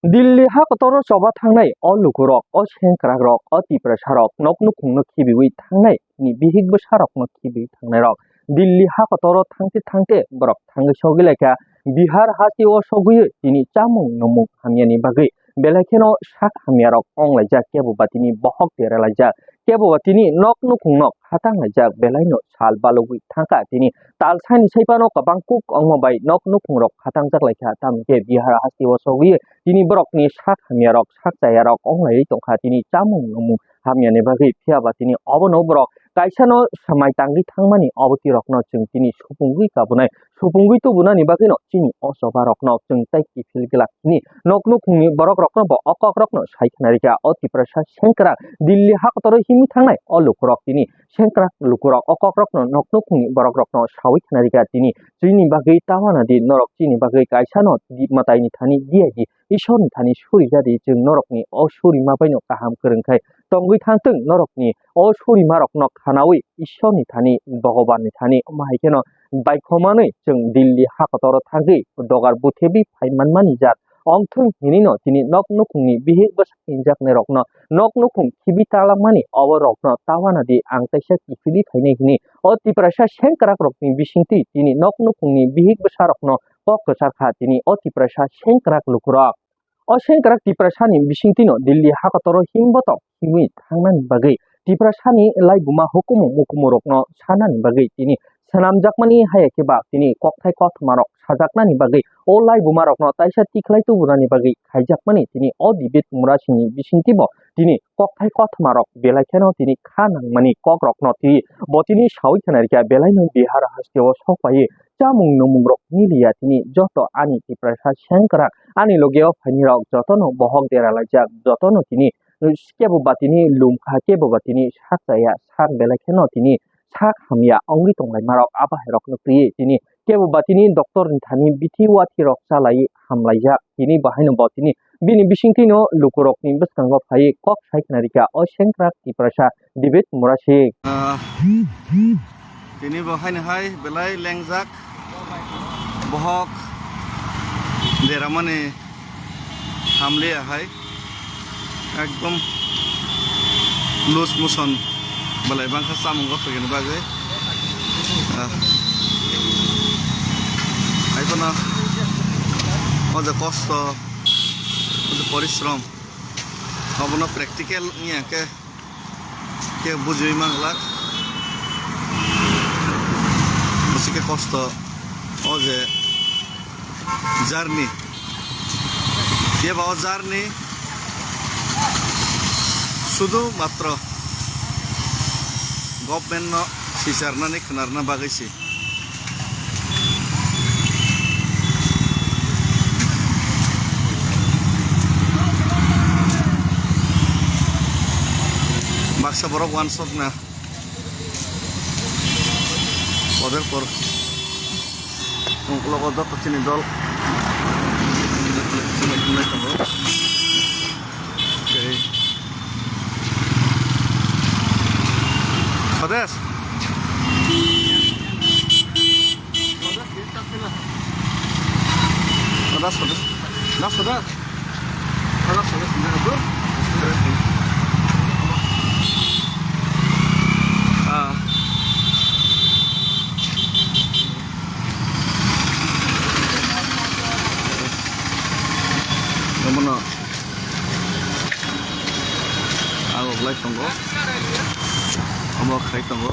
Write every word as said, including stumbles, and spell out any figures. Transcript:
Delhi ha kotoro choba thangnai o lukurok, o sengkrakrok, o Tiprasarok nok nukhungno khibiwi thangnai, ni bihik bwsarokno khibiwi thangnairok. Delhi ha kotoro thangte thangte borok thangwi sogwi laikha Bihar hasteo sogwi tini chamung nungmung hamyani bagwi belai kheno sak hamyarok onglaijak, kebo ba tini bohok deralaijak. Kebo ba tini nok nukhungno khatang laijak, belaino sal balugwi thangkha. Tini tal saini saiphano kwbang kuk ongma bai nok nukhungrok khatangjak laikha, tamokhe Bihar hasteo sogwi tini borokni sak hamyarok, sak chayarok onglaiwi tongkha tini chamung nungmung hamyani bagwi. Phiya ba tini obono borok kaisano swmai tangwi thangmani obo tirokno chwng tini supungwi kabunai. Supungwi tubunani bagwino chini o choba rokno chwng tei kiphil glak hini nok nukhungni borok rokno bo o kok rokno sai khna rikha. O Tiprasa sengkrak Delhi ha kotoro himwi thangnai o lukurok tini sengkrak lukurok o kok rokno nok nukhungni borok rokno sawi khna rikha tini chini bagwi tawana di norok chini bagwi kaisano di mwtaini thani diya di Ishorni thani suri jadi chwng norokni o surima baino kaham kwrwng khai tongwi thangtwng norokni o surimarokno khanawi Ishorni thani, Bhagwanni thani, omo hai kheno baikhomanwi chwng Delhi ha kotoro thangwi dogar buthebi phai manmani jat ongthwng hinwino tini nok nukhungni bihik bwsa hinjaknairokno nok nukhung khibi talangmani oborokno tawana di ang kaisa kiphilwi phainai hwnwi o Tiprasa sengkrakrokni bisingtwi tini nok nukhungni bihik bwsarokno kok kwchar kha tini o Tiprasa sengkrak lukurok. O sengkrak Tiprasani bisingtwino Delhi ha kotoro himbotok himwi thangnani bagwi Tiprasani laibuma hukumu mukumurokno sanani bagwi tini swnamjakmani haya khe ba tini kokthai kothmarok sajaknani bagwi o laibumarokno taisa tikhlai tubunani bagwi khaijakmani tini o David Murasingni bisingtwibo tini kokthai kothmarok belai kheno tini kha nangmani kokrokno twi bo tini sawi khna rikha belaino Bihar hasteo sokpaiwi chamung nungmungrok miliya tini joto ani Tiprasa sengkrak ani logeo phainirok jotono bohok deralaijak jotono tini kebo ba tini lumkha kebo ba tini sak chaya sak belai kheno tini sak hamya wngwi tonglaimarok abahairokno twiwi tini kebo ba tini doctorni thani bithi wathirok chalaiwi hamlaijak tini bahaino bo tini bini bisingtwino lukurokni bwskango phaiwi kok sai khna rikha o sengkrak Tiprasa David Murasing. Ah, tini bo haino hai belai lengjak, bohok deramani hamliya hai, ekdom loose motion belai bangkha chamung gothoini bagwi. Ah, hai phano o je kosto, o je porishrom, obono practical wngya khe. Khe bujiwi manglak. Bwswk khe kosto o je journey. Khe ba o journey sudu matro government no sicharnani khwnarna bagwi se. Baksa borok uansukna. Poder por. Ungkologo joto chini dol. Sades. Sades, sades. Na, sades. Sades, sades. Ah. Omono. Ang uklai tongo. Omo khai tongo.